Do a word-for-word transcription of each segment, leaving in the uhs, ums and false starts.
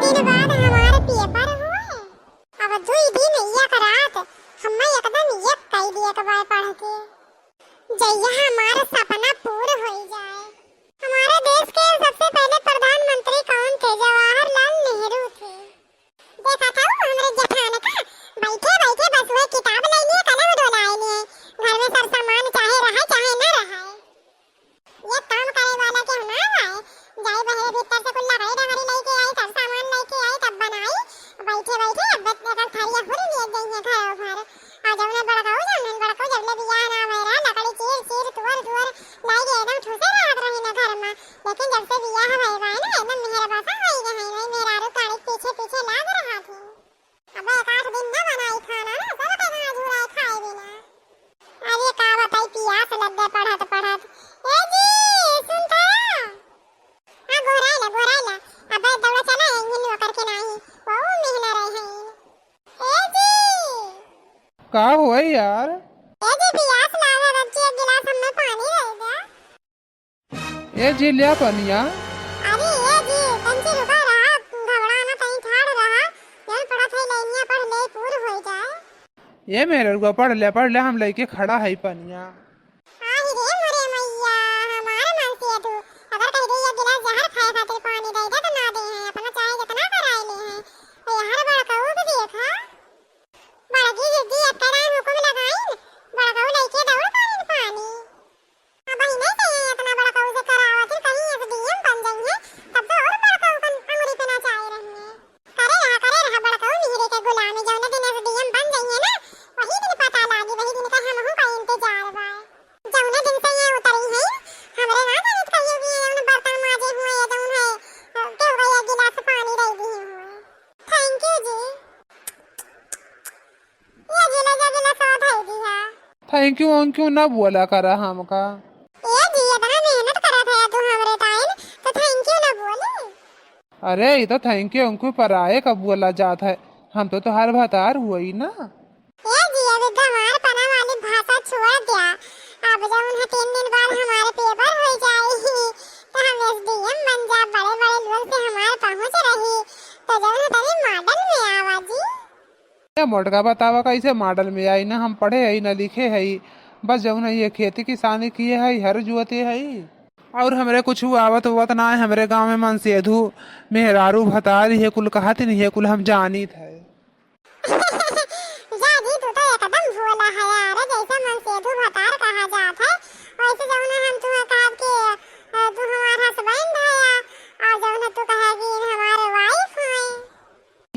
दिन बाद हमार पेपर हुए। अब दुई दिन एक रात हम्मे एकदम एक कई दिए के बाय पढ़ के। जइया हमार सपना पूर होई जाए। हमारे देश के सबसे पहले प्रधानमंत्री कौन थे? जवाहरलाल नेहरू थे। देखा था वो हमरे जेठान का, बैठे बैठे बस वो किताब ले लिए, कलम डोलाए लिए। घर में सब सामान चाहे रहे चाहे न रहे। ये काम करे वाला के ना आए, जाई बहरे भीतर से कुल लकड़ी डंगरी लेके आई, सब सामान लेके आई, तब बनाई। बैठे बैठे अब एकर थरिया हुरी लिए गई है घरों घर। आ जौन बड़काऊ, जौन बड़काऊ जब ले बियाह ना भय रहा, लकड़ी चीर चीर, तुअर तुअर लाई के एकदम ठूसे रहत रही ना घर में। लेकिन जब से बियाह भय बा ना, एकदम मेहर बसा होई गए हैं, वही मेहरारू ताड़ी के पीछे पीछे लाग रहा थी। अब एक आठ दिन ना बनाई खाना ना, सब के ना झुराए खाए बिना। अरे का बताई, पियास लग गए पढ़त पढ़त। ए जी, सुन तो। हाँ, गोहराइला, गोहराइला। अब दौड़ा चला है, इन्हें नौकर के नाही। वो मेहना रहे हैं। ए जी। का हुआ यार? ए जी, पियास लागल, अब जी एक गिलास हमें पानी दे दे। ए जी, ल्या पनिया। अरे ए जी, तंची रुका रहा, घबरा ना, तहीं ठाड़ रहा, जौन पढ़त है लाइनिया पढ़ ले, पूर हो जाए। ए मेहररुआ, पढ़ ले, पढ़ ले, हम लइके खड़ा है पनिया। आही रे मोरे मैया, हमार मन से तू, अगर कह दे एक गिलास जहर खाए खातिर पानी दे दे तो ना दे हैं, अपना चाहे जितना कराए ले हैं। तो यार बड़काऊ भी देखा, बड़की दीदी एक कराए हुकुम लगाइन, बड़काऊ लइके दौड़ पाइन पानी। अब बहिने से इतना बड़काऊ से करावत ही, कहीं एसडीएम बन जाइए, तब तो और बड़काऊ कन अंगुरी पे नचाए रहिए। करे रहा, करे रहा बड़काऊ मिहिरे के गुलामी, जौने दिन एसडीएम बन जाइए ना, वही दिन पता लागी, वही दिन का हमहू का इंतजार बा। जौने दिन से ये उतरी है, हमरे ना जानित कहियो कि ये जौन बर्तन माजे हुए, ये जौन है, अ, केहू का ये गिलास पानी दे दी हुए। Thank you जी। ये जी ले जा गिलास और धई दिया। Thank you, thank you ना बोला करा हमका। ए जी, इतना मेहनत करत है तू हमरे ताईं, तो thank you ना बोले। अरे, ई तो thank you, thank you पराए का बोला जात है। हम तो तोहार भतार हुई ना। ए जी, अब गंवार पना वाली भाषा छोड़ द्या। अब जौन है तीन दिन बाद हमारे पेपर हो जाई, तो हम एसडीएम बन जा, बड़े बड़े लोग से हमार पहुँच रही, तो जौन है तनी मॉडल में आवा जी। ए मोटका, बतावा कैसे मॉडल में आई? ना हम पढ़े हई, ना लिखे हई, बस जौन है ये खेती किसानी किए हई, हर जोते हई, और हमरे कुछ आवत उवत ना है। हमरे गाँव में मनसेधू, मेहरारू, भतार, ये कुल कहत नहीं है, कुल हम जानित है। जा जी, तू तो एकदम भोला है यार, जैसे मनसेधू भतार कहा जात है, वैसे जौन है हम तुम्हें कहब कि, अ, तू हमार husband है, और जौन है तू कहे कि हमारे wife है।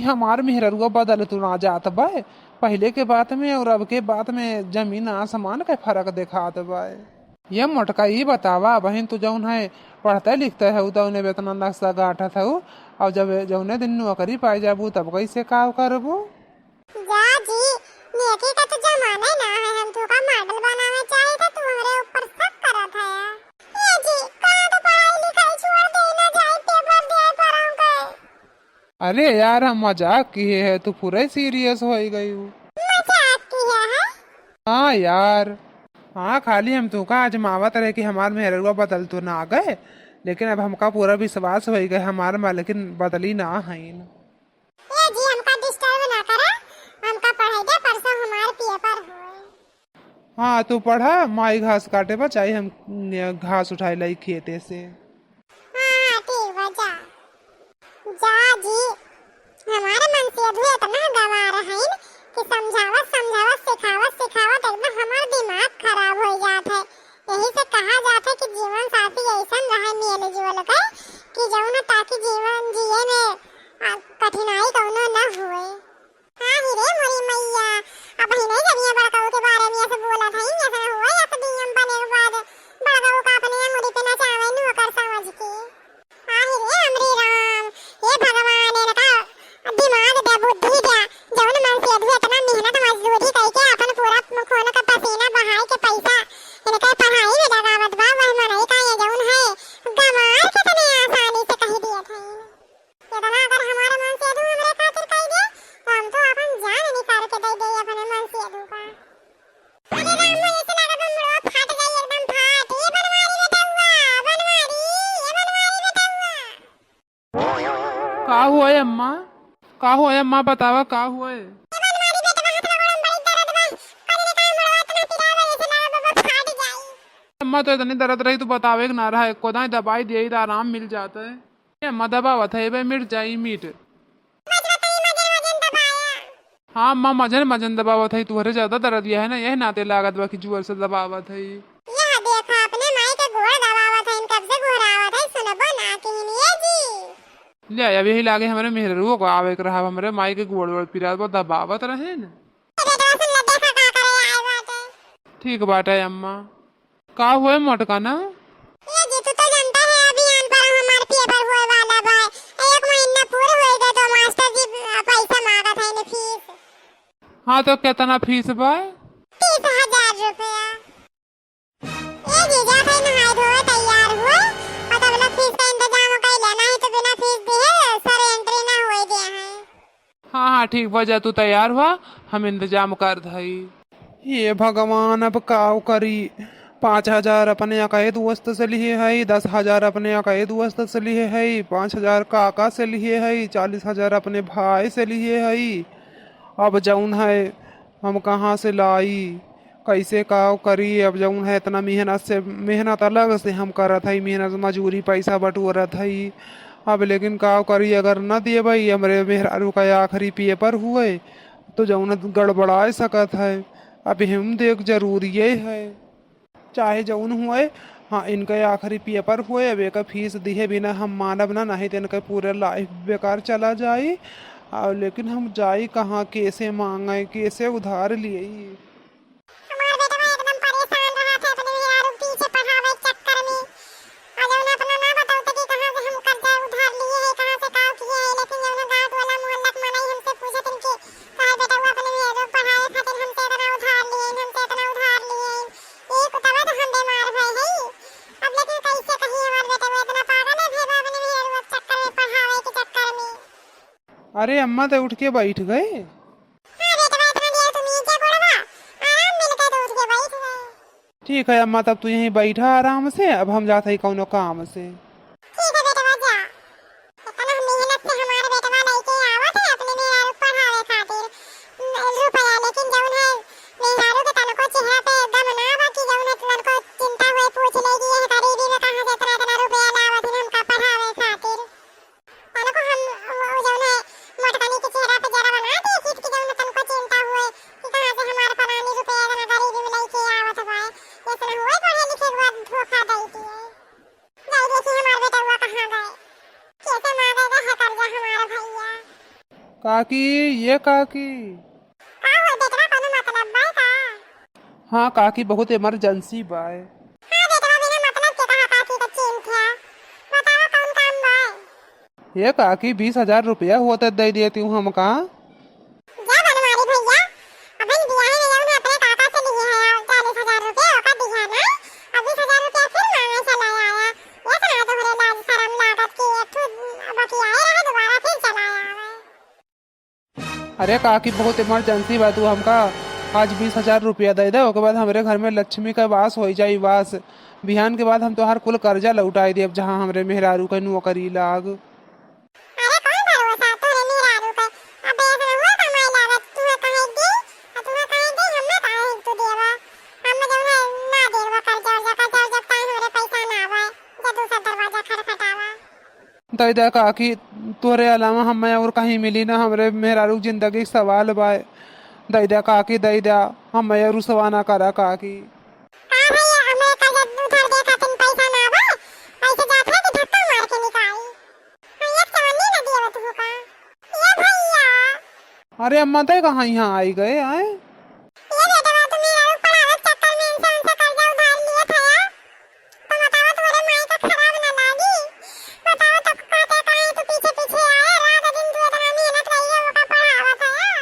हमार मेहररुआ बदल तो ना जात बाय, पहिले के बात में और अब के बात में जमीन आसमान के फर्क देखात बाय। ये मोटका, ई बतावा, बहिन, तू जौन है पढ़ते लिखते है, तौने बेतना नक्शा गांठत है, और जब जौने दिन नौकरी पाए जाबू, तब कैसे का करबू? जा जी, नेकी का तो जमाना ना है, हम तू का मॉडल बनावे चाहे तो तू हमरे ऊपर शक करत है। ए जी, का तो पढ़ाई लिखाई छोड़ दे ना जाए, पेपर दे पर हम गए। अरे यार, हम मजाक किहे है, तू पूरा ही सीरियस होई गयू। मजाक किहे है? हाँ यार, हाँ, खाली हम तुका आजमावत रहे कि हमार मेहररुआ बदल तो ना गए, लेकिन अब हमका पूरा विश्वास होई गए हमार मालकिन बदली ना हईन। ए जी, हमका डिस्टर्ब ना करा, हमका पढ़ाई दे, परसों हमार पेपर होए। हाँ, तू पढ़ा, माई घास काटे बा, चाहे हम घास उठाए लाई खेते से। हाँ, हाँ, ठीक बा, जा। जा जी, हमारे मनसेधू इतना गंवार हईन कि समझावत, समझावत, सिखावत, सिखावत एकदम हमार दिमाग खराब हो जात है। यही से कहा जात है कि जीवन साथी ऐसन रहे मेल जोल के कि जौन ताकि जीवन जिए में, आ, कठिनाई कौनो न हुए। हाँ ही रे मोरी मैया, अब ही नहीं जब ये बड़काऊ के बारे में ऐसे बोला था, ही ऐसा हुआ या तो डीएम बने के बाद बड़काऊ का अपने अंगूरी पे नचावे, नौकर का हुआ है अम्मा? का हुआ है अम्मा? बतावा का हुआ है? ए बनवारी बेटवा, हथवा गोड़वा में बड़ी दर्द बा। कजरी का मुड़वा इतना पिरावे, जैसे लावे बाबा फाट जाई। अम्मा तो इतनी दर्द रही तो बतावे के ना रहा, एको दाई दवाई दिए तो आराम मिल जाता है। ए अम्मा दबावत है, बे मिट जाई मिट। बचवा तो ई मजन मजन दबाया। हाँ अम्मा, मजन मजन दबावत है, तुहरे ज्यादा दर्द यह है ना, यह नाते लागत बा कि जोर से दबावत है। यह देखा, अपने माई के गोड़ दबावत है, कब से गोहरावत है, सुनबो ना किहिन ये जी। ले, अब यही लागे हमरे मेहररुओ को आवे के रहा, हमरे माई के गोड़ वोड़ पिरात बा, दबावत रहे न। ए बेटवा सुन ले, देखा का करे आए बाटे। ठीक बाटे अम्मा। का हुए मोटका ना? ए जी, तू तो जानता है अभियान पर हमार पेपर होए वाला बा। एक महीना पूरा होए दे तो मास्टर जी पैसा मांगत है ने फीस। हाँ, तो कितना फीस बा? तीस हजार रुपया। ए जी, जा भाई नहाए धोए तैयार हुए और तब लोग फीस का इंतजाम कर लेना है, तो बिना फीस दिए सर एंट्री ना होए दे हैं। हाँ, हाँ, ठीक बा, जा तू तैयार हुआ, हम इंतजाम कर धई। हे भगवान, अब काव करी? पाँच हजार अपने अकैद दोस्त से लिए हई, दस हजार अपने अकैद दोस्त से लिए हई, पाँच हजार काका से लिए हई, चालीस हजार अपने भाई से लिए हई। अब जौन है, हम कहाँ से लाई? कैसे काव करी? अब जौन है, इतना मेहनत से, मेहनत अलग से हम करत हई, मेहनत मजूरी पैसा बटोरत हई। अब लेकिन काव करी, अगर न देबै, हमरे मेहरारू का आखिरी पेपर हुए, तो जौन गड़बड़ाए सकत है। अब हम देख जरूरिये है, चाहे जौन हुए, हाँ, इनके आखिरी पेपर हुए, अब एकर फीस दिहे बिना हम मानब ना, नहीं तो इनके पूरे लाइफ बेकार चला जाई। और लेकिन हम जाई कहाँ, कैसे मांगे, कैसे उधार लिए? हमार बेटवा एकदम परेशान रहत है अपने मेहरारू के पीछे पढ़ावे के चक्कर में। आ जौन अपना ना बतावत कि कहाँ से हम कर्जा उधार लिए है, कहाँ से का किए है, लेकिन जौन गाँव टोला मोहल्ला के मनई हमसे पूछत हैं कि तोहार बेटवा अपने मेहरारू के पढ़ावे खातिर हमसे इतना उधार लिए, हमसे इतना उधार लिए। एक तबे तो हम बीमार भए हई। अब लेकिन कैसे कही हमार बेटवा इतना पागल है भए बा अपने मेहरारू के चक्कर में, पढ़ावे के चक्कर में। अरे अम्मा तो उठ के बैठ गए। हाँ बेटवा, इतना देर तू नीचे गोड़वा, आराम मिल के तो उठ के बैठ गए। ठीक है अम्मा, तब तू यहीं बैठा आराम से, अब हम जात हई कौनो काम से। ठीक है बेटवा, जा। इतना मेहनत से हमार बेटवा लइके आवत है अपने मेहरारू के पढ़ावे खातिर, न, रुपया, लेकिन जौन है मेहरारू के तनको चेहरा पे गम ना बा कि जौन है तनको चिंता हुए पूछ ले कि यह गरीबी में कहाँ से इतना, इतना रुपया लावत है हमका पढ़ावे खातिर। तनको हम वो, वो जौन है मोटकनी के चेहरा पे जरा बना दे कि, कि जौन तनको चिंता हुए कि कहाँ से हमार परानी रुपया इतना गरीबी में लइके आवत बा। ऐसे ना हुए पढ़े लिखे के बाद धोखा दे दिए। जाई देखी हमार बेटवा कहाँ गए। कैसे मांगे रहे कर्जा हमार भैया। काकी, ये काकी। का हो बेटवा, कोनो मतलब बा का? हाँ काकी, बहुत इमरजेंसी बा। हाँ बेटवा, बिना मतलब के कहा काकी का चिंता। बतावा कौन काम बा? ये काकी, बीस हजार रुपया होते दे देती हूँ हमका। जा बनवारी भैया, अबे बियाहे में जौन अपने काका से लिए है चालीस हजार रुपया, ओका दिया ना, अब बीस हजार रुपया फिर मांगे चला आया। ये सुना तोहरे लाज शरम लागत कि एक ठो बतियाए रहे, दोबारा फिर चला आवे। अरे काकी, बहुत इमरजेंसी बा, तू हमका आज बीस हजार रुपया दे दे, ओके बाद हमरे घर में लक्ष्मी का वास होई जाई वास। बिहान के बाद हम तोहार कुल कर्जा लौटाई देब, जहाँ हमरे मेहरारू के नौकरी लाग। अरे कौन भरोसा तोरे मेहरारू पे? अबे ऐसे हुआ कमाई लागत, तू कहे दी, और तू कहे दी, हम ना कहे तू देवा। हम जौन है ना देवा कर्जा वर्जा, कर्जा वर्जा ताई हमरे पैसा ना आवे, जा दूसरा दरवाजा खटखटावा। दई दे काकी, तोहरे अलावा हमें और कहीं मिली ना, हमरे मेहरारू के जिंदगी के सवाल बा। दई दे काकी, दई दे, हमें रुसवा ना करा काकी। का भैया, हमें कर्जा उधार दे खातिर पैसा ना बा, ऐसे जात है कि धक्का मार के निकाली। हाँ, एक चवन्नी ना दिए तू का। ये भैया। अरे अम्मा, तय कहाँ यहाँ आई गए आए? ये बेटवा, तू मेहरारू पढ़ावे के चक्कर में इनसे उनसे कर्जा उधार लिए था या? तो बतावा, तोरे माई का खराब ना लागी? बतावा, तब कहते काहे तू पीछे पीछे आए, रात दिन तू इतना मेहनत रही है, ओका पढ़ावत है या?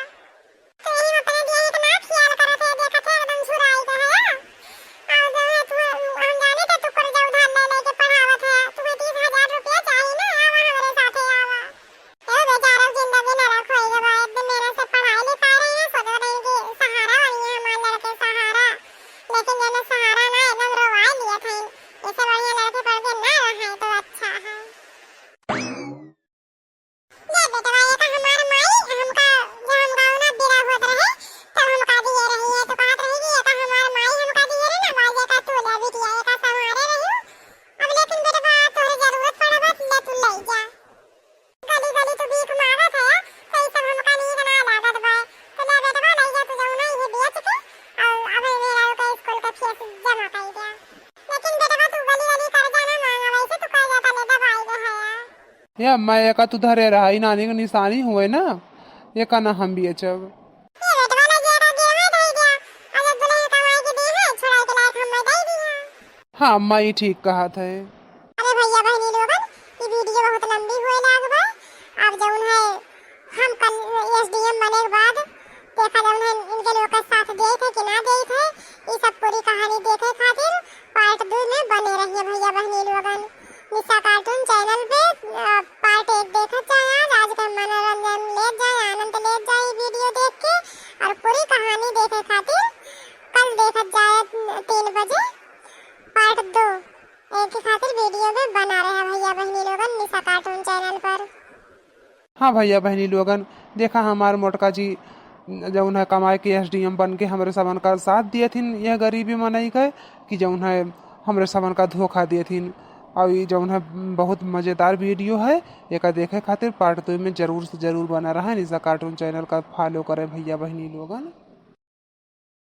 तू यही अपने दिया इतना ख्याल करत है, देखत है एकदम झुराई का है या? और जो है तू, हम जाने थे तू कर्जा उधार ले लेके पढ़ावत है, तुम्हें तीस हजार रुपया चाहिए ना, आवा हमरे साथे आवा। ए बेचारा जिंदगी नरक होई गवा, एक दिन मेहनत से पढ़ाई लिखाई रही है, सोचो नहीं कि ए अम्मा, एका तू धरे रहा, ई नानी के निशानी हुए ना, एका ना हम बेचब। ये बेटवा लगे एका गेहूं धई दिया, अगर दुल्हन कमाई के दी है, छुड़ाई के लायक हम दई दिया। हाँ अम्मा, ई ठीक कहत है। अरे भैया बहनी लोगन, ई वीडियो बहुत लंबी हुए लाग बा। अब जौन है हम कल एसडीएम बने के बाद देखा जौन है इनके लोग का साथ देत है कि ना देत है, ई सब पूरी कहानी देखे खातिर पार्ट दो में बने रहिए भैया बहनी लोगन। निशा कार्टून चैनल पे, अ, पार्ट एक देखत जाए आज, आज के मनोरंजन लेत जाए, आनंद लेत जाए वीडियो देख के, और पूरी कहानी देखे खातिर कल देखत जाए तीन बजे पार्ट दो। एक ही खातिर वीडियो में बना रहे भैया बहनी लोगन निशा कार्टून चैनल पर। हाँ भैया बहनी लोगन, देखा हमार मोटका जी जौन है कमाए के एसडीएम बन के हमरे सबन का साथ दिए थिन यह गरीबी मनई के, कि जौन है हमरे सबन का धोखा दिए थिन। और ई जौन है बहुत मज़ेदार वीडियो है, एका देखे खातिर पार्ट दो में जरूर से जरूर बना रहा। निशा कार्टून चैनल का फॉलो करें भैया बहनी लोगन।